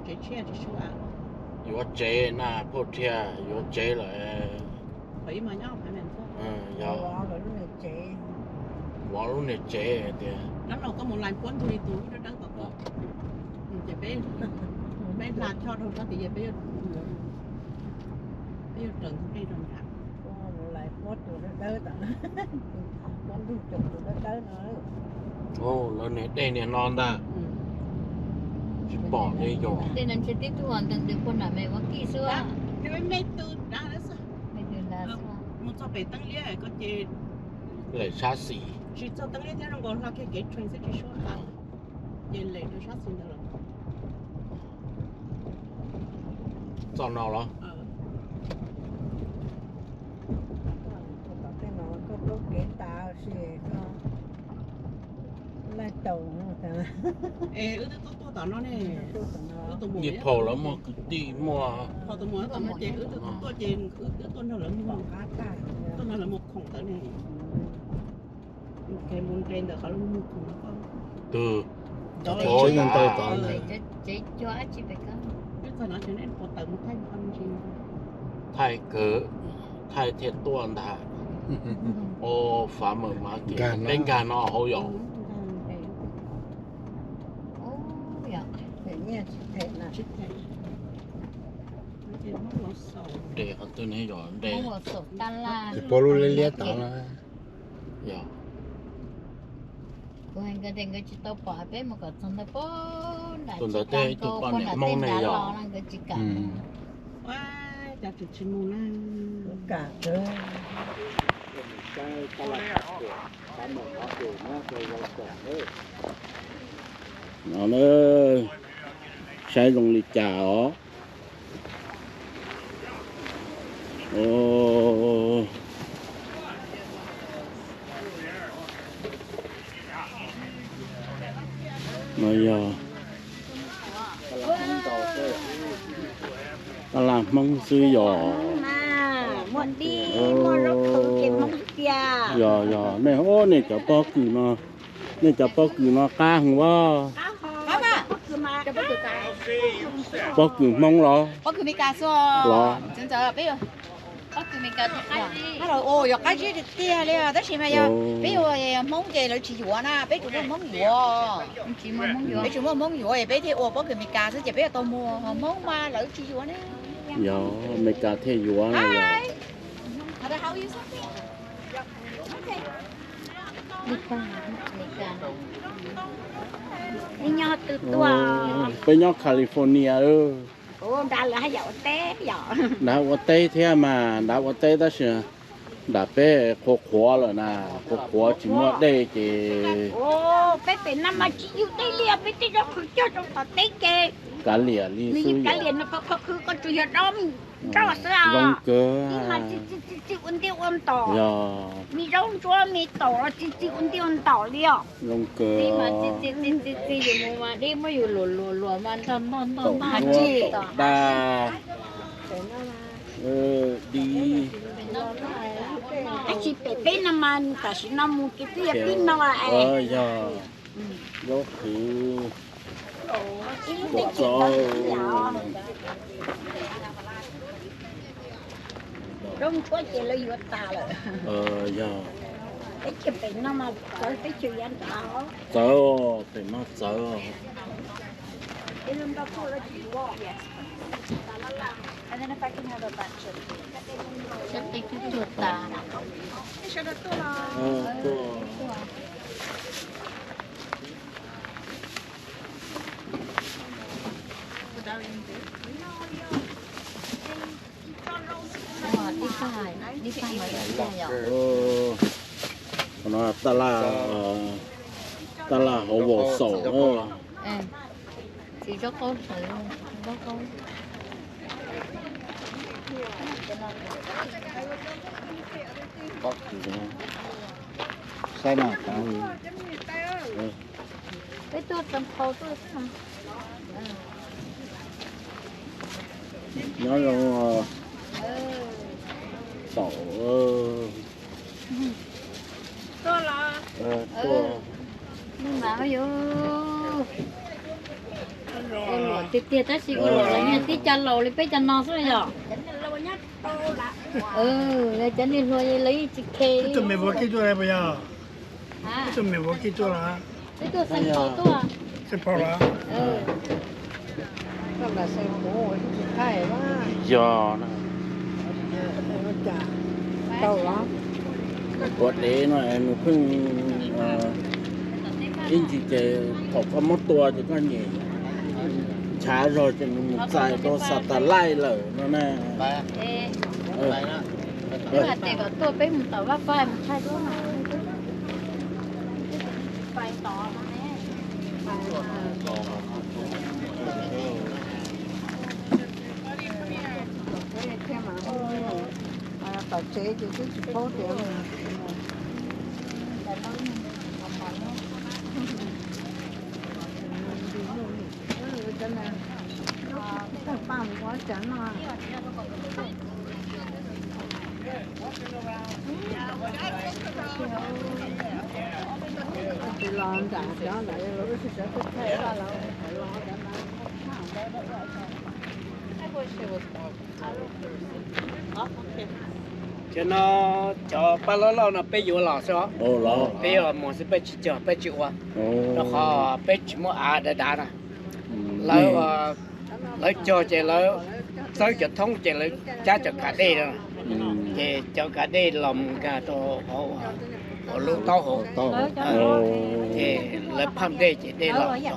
Tsev tshiab tsis sua. Yuav tsev na, phauj Rhiab, yuav tsev lawm. Yog, vov lub niag tsev tias. Nyob no koj mus lais puab ntug li tus lub dawb dawb tom ko. Ces peb, peb hla choj dhau sab tid ces peb yuav, peb yuav raws ntug dej rau nram. Mus lais puab tus dawb dawb tom, puab ntug caum tus dawb dawb no. Lawv niag dej niag no ntag. Tsis pom li yog. Tej no ntshe tib tug ntws ntws puag nram me ua kij xwb. Mus txog pem teeb liab ko ces lawm sab xis. Tsis txog teeb liab thiab, zoo nkaus hla kiag kev train xwb tsis suav. Ces lem rau sab xis ntawd lawm. Txoj no los? Tom tej no koj plaub kev tas si koj laij taus. Es wb twb tuaj tuaj tom no ne. Ib phau lawv muaj kwv tij muaj. Phau tus mus tom no ces wb twb tuaj tuaj ces wb tuaj nrog lawv mus, tuaj nrog lawv mus khoom ntawd ne. Mus nres ntawm qhov lub mus khoom. Twb tsev ntawd tod. Tsev cua dab tsi pem ko? Twb txog no ces nej puas tawm mus thaij tau me ntsis. Thaij kawg, thaij thiaj tuaj ntag. O, fav mawm mas kev peb nkag no hauv yom. Nres qhov twg ne yom, nres. Tsis pom lub liab liab tod na. Yog. Kuv hais nkawd tias nkawd tsis tau pom peb mus kom txog ntawd pab nram, tus ntawd tsis tej tau ib tug poj niam Hmoob ne yog. Nkawd tsis kam. Cas tsis tsis mus na. Kam kawg. No na, saib zoo li cas os. No yog tab laj Hmoob xwb yog. Muaj dib, muaj zaub qhwv ces Hmoob tiag. Yog, yog, nej, nej cov pob kws no, nej cov pob kws no qab heev as. Pob kws Hmoob los? Pob kws Meskas los? Yog qab zib tiag tiag li, tab sis mas yog peb ua Hmoob ces lawv tsis yuav na, peb tsuas muaj Hmoob yuav. Peb tsuas muaj Hmoob yuav es peb thiaj ua pob kws Meskas xwb ces peb yuav tau muag, Hmoob mas lawv tsis yuav na. Yog Meskas thiaj yuav. Peb nyob California. Nrad ua teb thiab mas, nrad ua teb tab sis nram peb qhuav qhuav lawm na, qhuav qhuav tsis muaj dej ces. Peb pem no mas tsis yug dej li, peb tej zaub qhwv cog rau tom teb ces kav liam li xwb, kav liam no, qhov qhwv ko tsuas yog dob nroj xwb. Zoo kawg. Txi txi ua ntiaj ua ntom, me zaub ntsuab me taum los txi txi ua ntiaj ua ntom li os. Zoo kawg. Txi txi txi txi yus mus mas dib muab yus luam luam luam mas ntog ntog ntog ntog tsi tom dab. Dib. Tab sis pem peb no mas tam sim no mus ces twb yog tib no es. Yog zaub qhwv, ib lub teb chaws txawv. Zaub ntsuab ces lawv yuav tas lawm. Yog. Teb chaws pem no mas txawv teb chaws yav nrad. Txawv, pem no txawv. Sab qi twb tuag tas. Ua, tib pag, tib pag mas tib pag yom. Qhov no taj laj, taj laj hauv vaum xaum na. Txiv zaub qaub hlawv, zaub qaub. Saib na, peb tuaj txog qhau tuaj xwb mas. Nyob zoo, taum. Tuaj los? Tuaj. Nws mas yuav Ua luam tiag tiag tab sis ua luam los yog tib cov laus li peb cov no xwb yom. Cov niag hluas lawv yeej tsis khe. Tus me vuav kij tuaj puas yog? Tus me vuav kij tuaj los? Peb tuaj xeem pos tuaj. Xeem pos los? Yog na. Ua dev no nws pheej ib ntsis ces thaum koj muab tua ces koj nyem ntshav zog ces nws mus txais rau xa tas laij lawm no na. Tuaj peb mus tom vaj paj mus thaij duab no. Tom tsev ces twb tsis paub tias cov paj mus ua cas no. Tsis los nram cov ntawd los sawv tuaj thaij los los cov ntawd. Cov no, cov paj loj loj no peb yuav los xwb os. Peb yuav los muag xwb, peb tsis cog peb tsis ua, rau qhov peb tsis muaj av dav dav na. Lawv, lawv cog ces lawv txawb cov thoob ces lawv cab cov kav dej no, ces cov kav dej los mus nkag rau hauv lub taub hau, ces lawv phaj dej ces dej los. Ces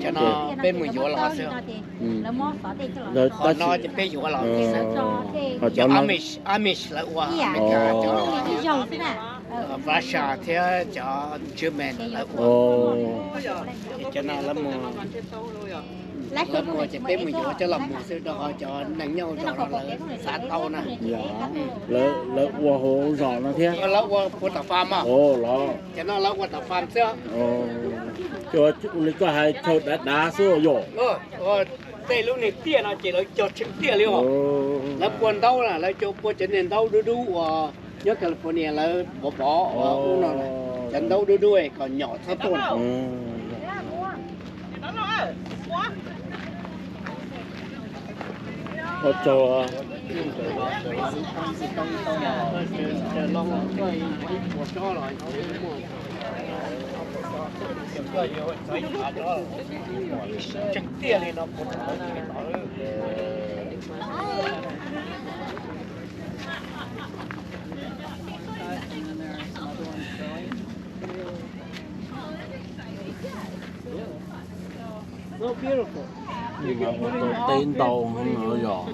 cov no peb mus yuav los xwb. Qhov no ces peb yuav los xwb. Cov Amish lawv ua, Russia thiab cov German lawv ua. Ces cov no lawv mus, lawv ua ces peb mus yuav coj los mus xwb, rau qhov cov neeg nyob hauv zos no lawv xav tau na. Lawv ua hauv zos no thiab. Lawv ua puag tom fam os. Cov no lawv ua tom fam xwb. Ua li koj hais chaw dav dav xwb yom. Tej lub niag tiaj no ces lawv cog tsheej tiaj li os. Lawv pua ntaub na, lawv cov pua cov niag ntaub dub dub uas nyob California lawv pov pov ua ub no, cov ntaub dub dub kom nyom txhob tuaj. Tseem tiaj li no. Teb ntau no yog.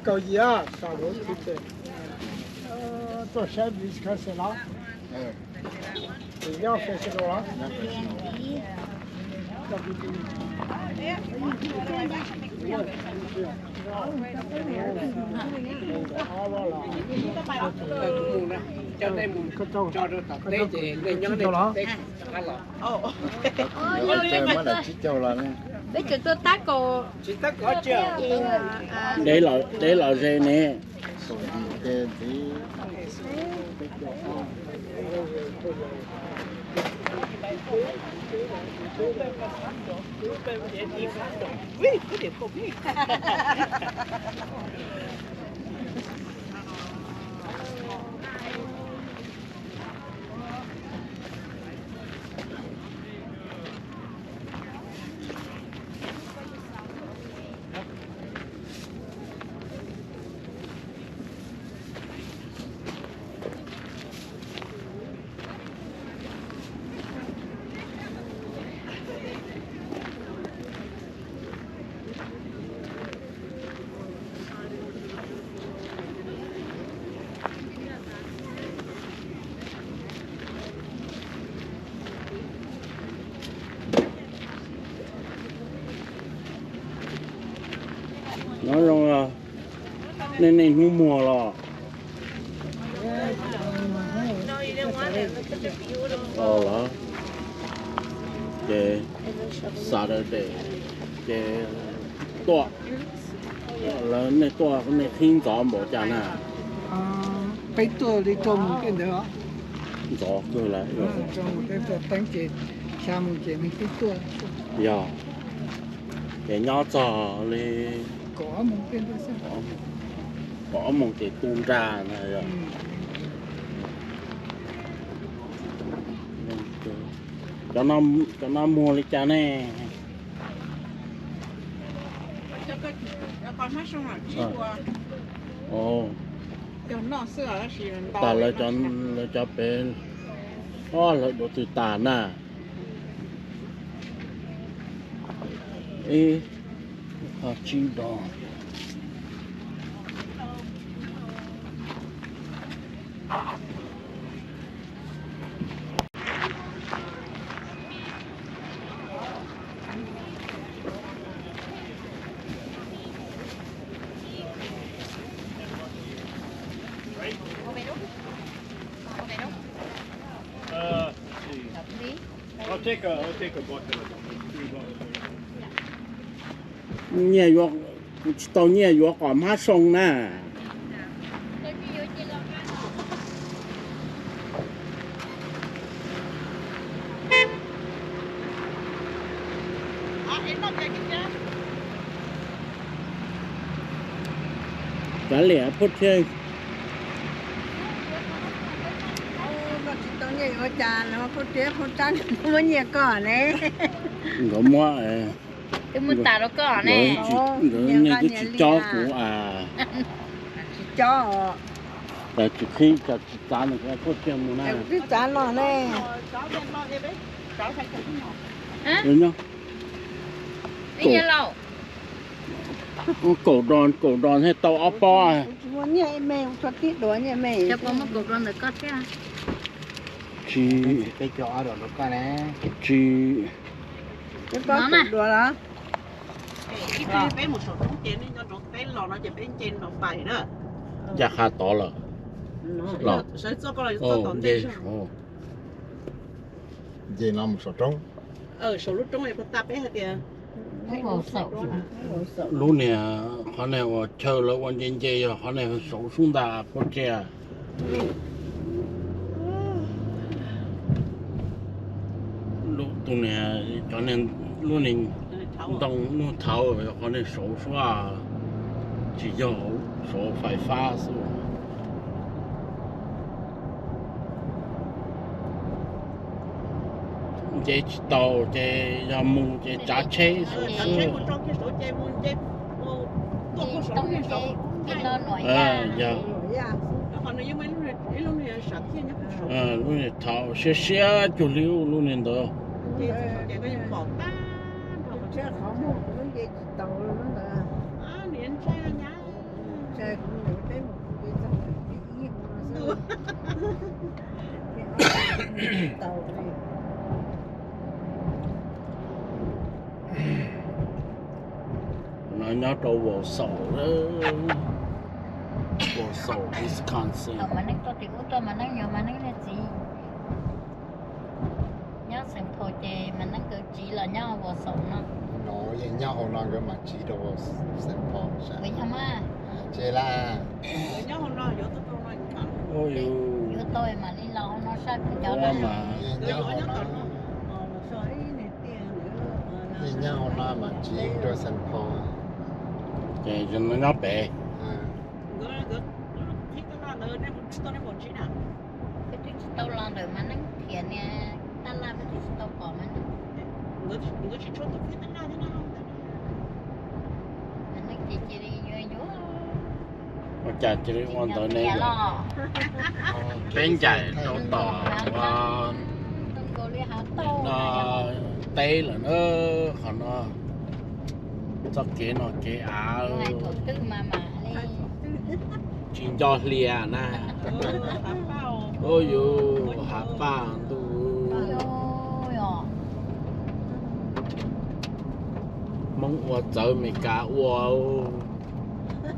Kaum yim, tuaj saib Wisconsin los? Nyob festival los? Coj nej mus tso rau tom teb ces nej nyob nej teb. Peb tsuas tuaj tab kaum. Dev los ze ne. Nyob zoo, nej niaj hnub muag los? Los ces Saturday ces tuaj, lawv nej tuaj nej qhib ntxov npaum cas na? Peb tuaj li rau mus tej ntawd os. Ntxov kawg lawm. Rau mus tej tuaj teeb ces xya mus ces nws peb tuaj. Yog ces nyob txog li kaum ob moos tej ntawd xwb, kaum ob moos ces tu nra na yog. Cov no muag li cas ne? Tas lawv cov pem, o, lawv duav twg tas na. Ib, ob, tsib dos. Nyiaj yuav, kuv tsis tau nyiaj yuav qos hmab soo na. Kav liam phuaj thiab. Koj tsis tau nyiaj yuav cas no, phuaj thiab phuaj tsab muab nyiaj koj ne. Nkawd muab, twb muab tas rau koj ne. Nkawd nej twb tsis cob kuv a. Tsis cob. Cas tsis qhib, cas tsis txav nws phuaj thiab mus na. Twb txav no ne. Kaum dos, kaum dos thiaj tau ob pob. Tsis, tsis, cas qha tod lawm. Nce no mus saum roob. Lub niag qhov niag uas chaw lawv ua nce nce yog qhov niag saud sub ntag phuaj tsiaj. Tus niag, cov niag, lub niag ntoo lub thawv yog qhov niag saud sub, tsis yog saud fais fab xwb. Nce tsis tau ces yog mus ces tsav tsheb saud xwb. Yog lub niag thawv siab siab cuag li lub niag ntawd. No nyob rau Wausau, Wausau, Wisconsin. Mas neej tuaj tim ub tuaj mas neej yog mas neej niag txiv. Nyob Saint Paul ces mas neej nkawd txiv los nyob Wausau no. No yeej nyob hauv no nkawd mam tsiv rau Saint Paul. Ua yog mas. Ces laj yuav tau mam li los hauv no saj kuv cov mas. Yeej nyob hauv no, yeej nyob hauv no mam tsiv rau Saint Paul. Ces nyob pem. Peb twb tsis tau los ntawm mas neej thiab niag taj laj peb twb tsis tau pom mas. Ua cas cia li ua ntawd ne? Peb ncaim rau tom no teb lawm na, qhov no txoj kev no kev av. Tsis nco hlias na. Ua yus hav paj ntuj. Hmoob ua txawv Meskas ua.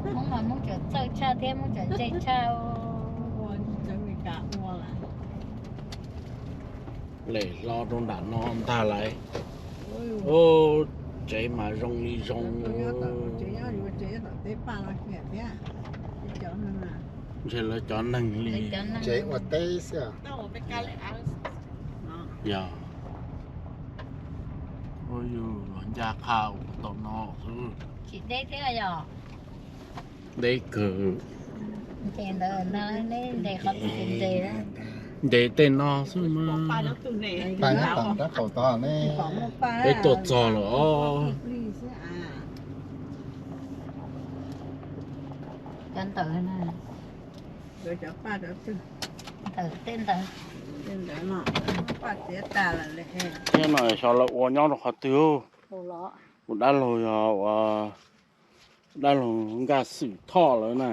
Hmoob mas Hmoob tseem txawj tshaj thiab Hmoob tseem ntse tshaj. Lem hlo rau nram no ntag lauj. Ub, tsev mas zoo li zoo. Ntshe lawv cov neeg li. Tsev ua teb xwb. Yog. Ua yus los ncaj qha ua tom no xwb. Deb kawg. Ntes tej no xwb mas. Peb tuaj txog lawm os. Thiab no xyov lawv ua nyob rau qhov twg. Kuv dab laug yog ua dab laug Nkaj Xwm Thoj lawv na.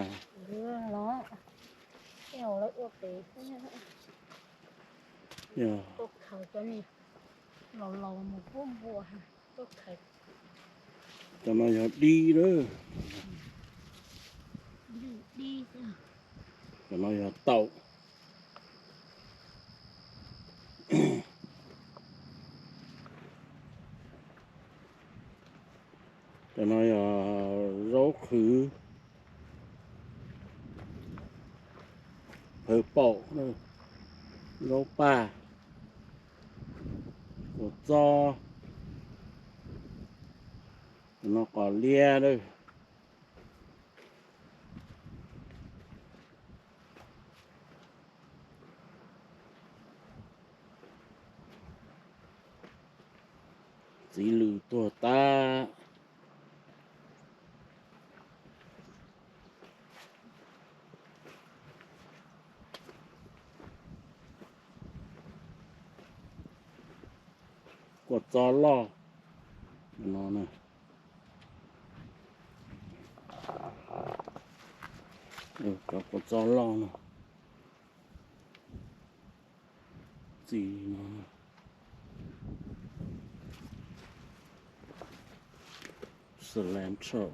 Cov no yog dib lawm. Cov no yog taum. Cov no yog zaub qhwv, phawv paum, zaub paj, kua txob, cov no qos liab lawm. Txiv lws tuag tag. Kua txob loj no. Cov kua txob loj no. Txiv no. Cilantro.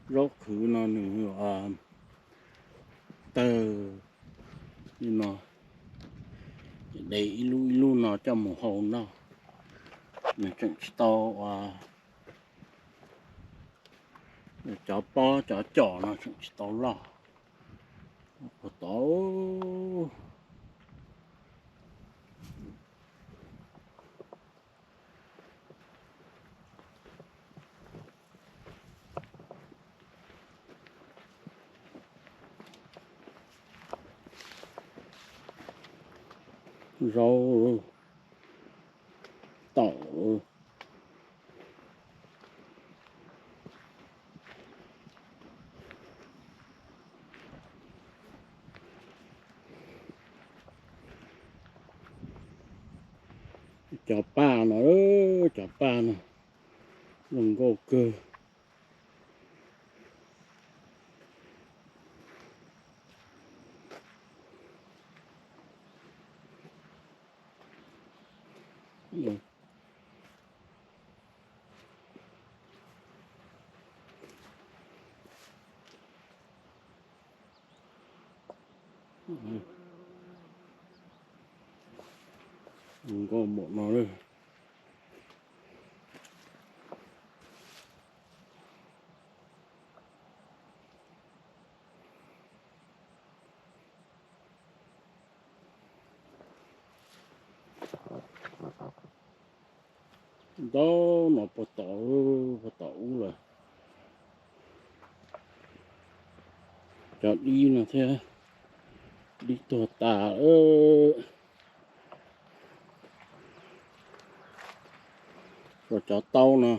Zaub qhwv no nws tawg li no, de ib lub ib lub no coj mus hau noj. Nws tseem tsis tau ua, cov pob cov com no tseem tsis tau loj. Puag tod. Zaub, taum. Cov paj no, cov paj no zoo nkauj kawg. Nkauj npaum no lawm. Ntau no puag tom, puag tom ub lawm. Cov dib no thiab, dib tuag tas. Cov taub no.